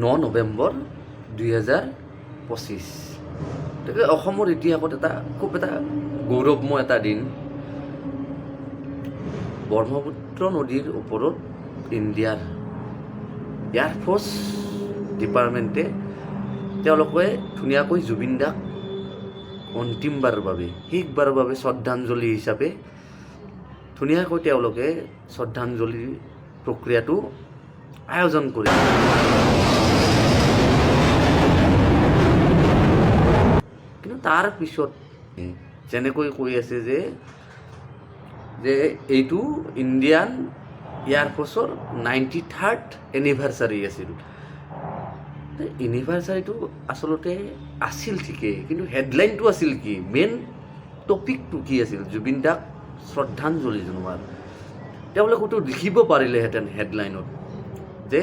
9 নৱেম্বৰ 2025। গতিকে অসমৰ ইতিহাসত এটা খুব এটা গৌৰৱময় এটা দিন। ব্ৰহ্মপুত্ৰ নদীৰ ওপৰত ইণ্ডিয়াৰ এয়াৰফ'ৰ্চ ডিপাৰ্টমেণ্টে তেওঁলোকে ধুনীয়াকৈ জুবিন দাক অন্তিমবাৰৰ বাবে, শেষবাৰৰ বাবে শ্ৰদ্ধাঞ্জলি হিচাপে ধুনীয়াকৈ তেওঁলোকে শ্ৰদ্ধাঞ্জলিৰ প্ৰক্ৰিয়াটো আয়োজন কৰিছে। কিন্তু তাৰ পিছত যেনেকৈ কৈ আছে যে এইটো ইণ্ডিয়ান এয়াৰফ'ৰ্চৰ 93rd anniversary আছিল। এনিভাৰ্চাৰীটো আচলতে আছিল ঠিকেই, কিন্তু হেডলাইনটো আছিল কি, মেইন টপিকটো কি আছিল? জুবিন দাক শ্ৰদ্ধাঞ্জলি জনোৱাৰ। তেওঁলোকেতো লিখিব পাৰিলেহেঁতেন হেডলাইনত যে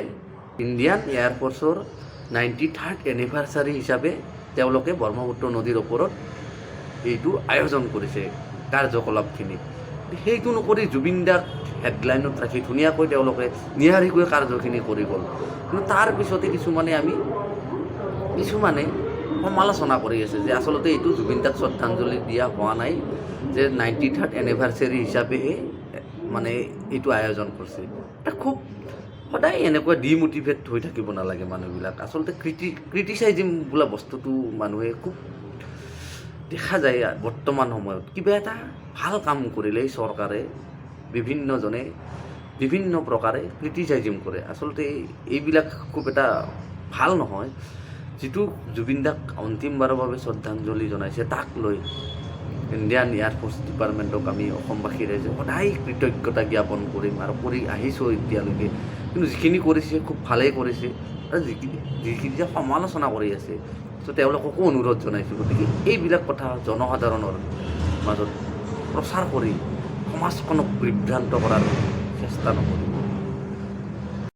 ইণ্ডিয়ান এয়াৰফ'ৰ্চৰ 93rd anniversary হিচাপে তেওঁলোকে ব্ৰহ্মপুত্ৰ নদীৰ ওপৰত এইটো আয়োজন কৰিছে কাৰ্যকলাপখিনি। সেইটো নকৰি জুবিন দাক হেডলাইনত ৰাখি ধুনীয়াকৈ তেওঁলোকে নিয়াৰিকৈ কাৰ্যখিনি কৰি গ'ল। কিন্তু তাৰ পিছতে কিছুমানে সমালোচনা কৰি আছে যে আচলতে এইটো জুবিন দাক শ্ৰদ্ধাঞ্জলি দিয়া হোৱা নাই, যে 93rd anniversary হিচাপেহে মানে এইটো আয়োজন কৰিছে। এটা খুব সদায় এনেকুৱা ডিমটিভেট হৈ থাকিব নালাগে মানুহবিলাক। আচলতে ক্ৰিটিচাইজিম বোলা বস্তুটো মানুহে খুব দেখা যায় বৰ্তমান সময়ত। কিবা এটা ভাল কাম কৰিলেই চৰকাৰে, বিভিন্নজনে বিভিন্ন প্ৰকাৰে ক্ৰিটিচাইজিম কৰে। আচলতে এইবিলাক খুব এটা ভাল নহয়। যিটো জুবিন দাক অন্তিমবাৰৰ বাবে শ্ৰদ্ধাঞ্জলি জনাইছে, তাক লৈ ইণ্ডিয়ান এয়াৰফ'ৰ্চ ডিপাৰ্টমেণ্টক আমি অসমবাসী ৰাইজে সদায় কৃতজ্ঞতা জ্ঞাপন কৰিম আৰু কৰি আহিছোঁ এতিয়ালৈকে। কিন্তু যিখিনি কৰিছে খুব ভালেই কৰিছে আৰু যিখিনি যিখিনি যে সমালোচনা কৰি আছে, ত' তেওঁলোককো অনুৰোধ জনাইছোঁ। গতিকে এইবিলাক কথা জনসাধাৰণৰ মাজত প্ৰচাৰ কৰি সমাজখনক বিভ্ৰান্ত কৰাৰ চেষ্টা নকৰিব।